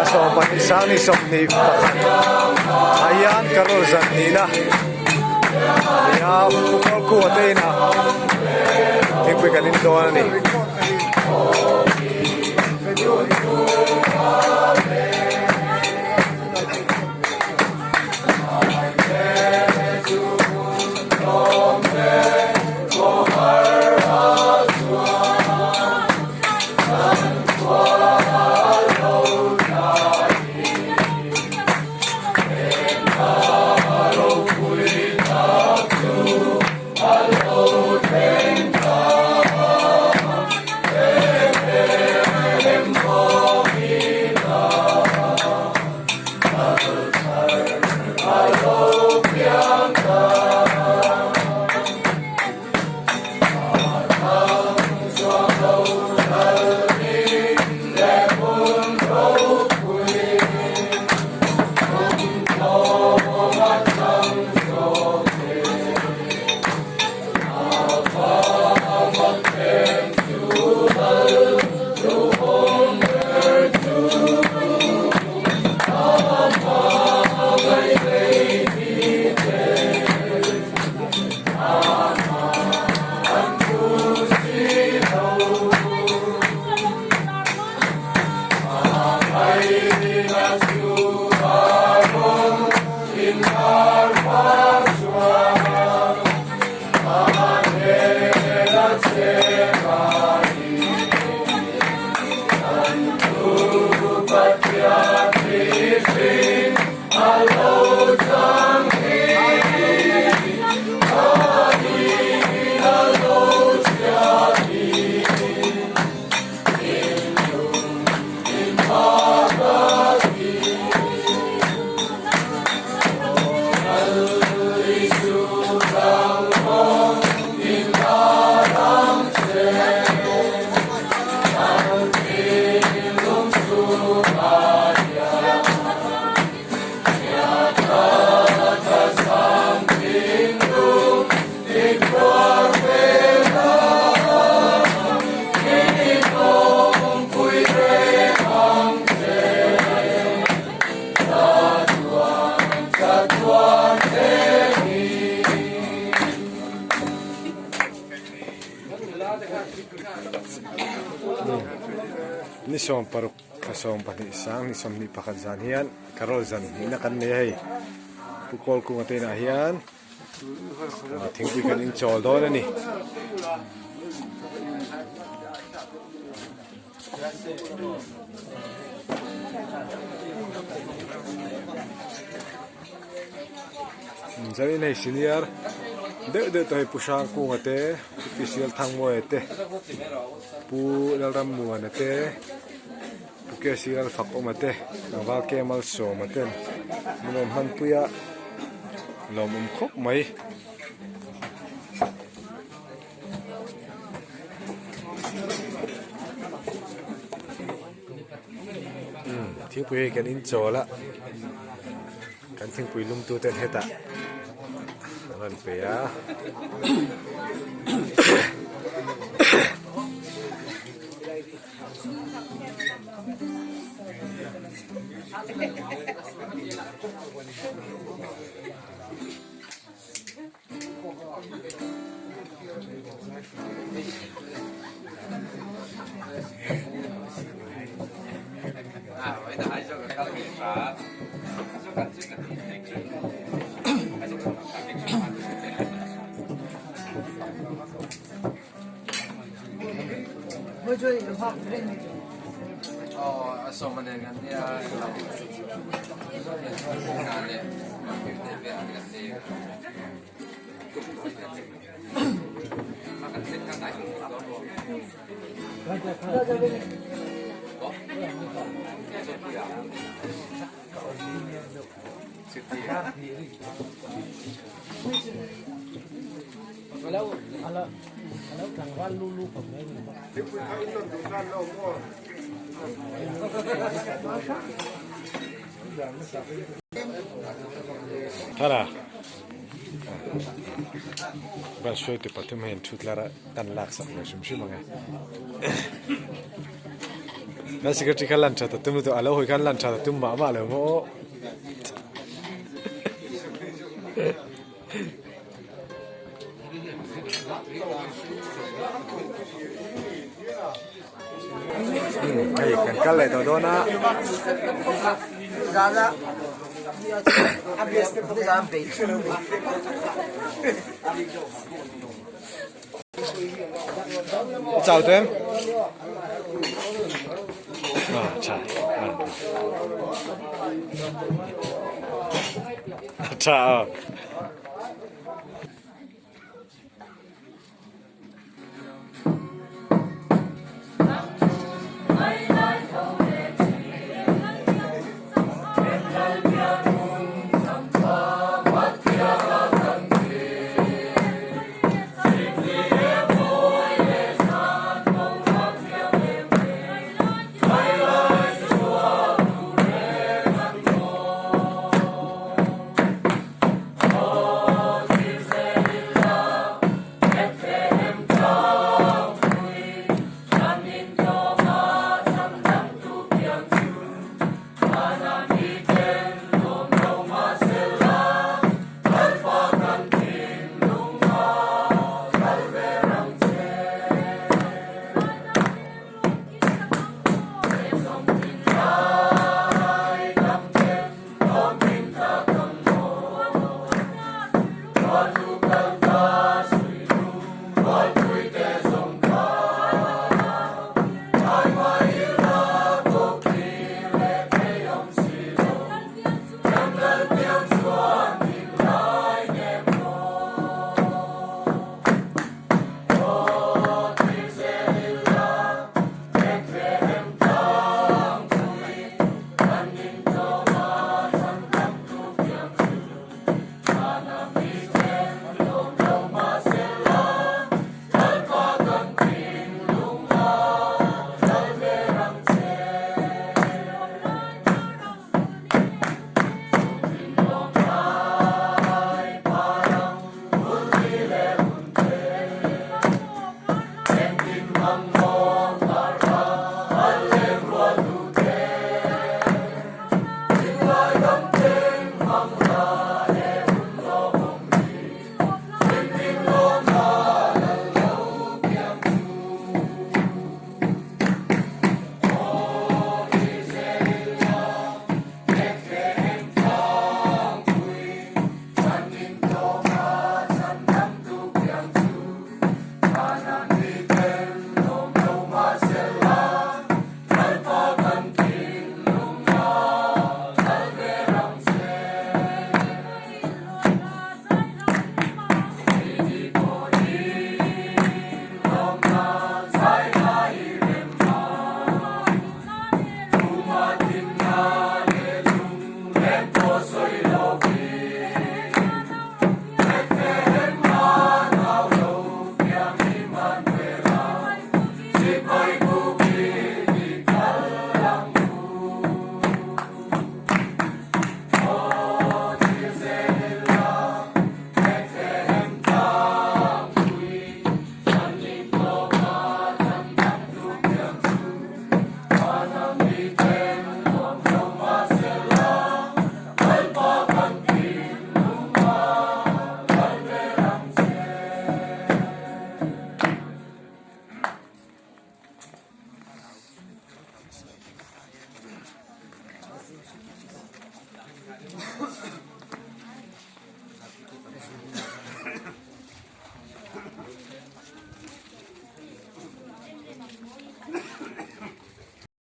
Thla 12 sang ni 21 ah hian carol zan nihna nia Pu Kawlkunga te inah thingpui kan in dawn a ni. Ni 16 thla 12 sang ni 21 zan hian carol zan hnihna kan nei a hei Pu Kawlkunga te inah hian thingpui kan inchawl dawn a ni. Chuanin hei senior deuh deuh tawh hei Pu Hrangkunga te Pu Pisialthangmawia te Pu Lalrammuana te Pu Kesi Lalfakawma te Tlangval Kemal Sawma ten min rawn hmanpui a lawmawm khawp mai. Thingpui hei kan inchawl a kan thingpui lum tu ten hetah an rawn pe a. Thara Ban hruaitu pathum hian thu tlar a tan lak sak ve hrim hrim ang e. Kan secretary kha lan that a tum lutuk a lo hawi khan lan that a tum mah mah lo maw aw. Hei kan kal leh tawh dawn a. Chau tawh em? Ah, tha. Tha aw.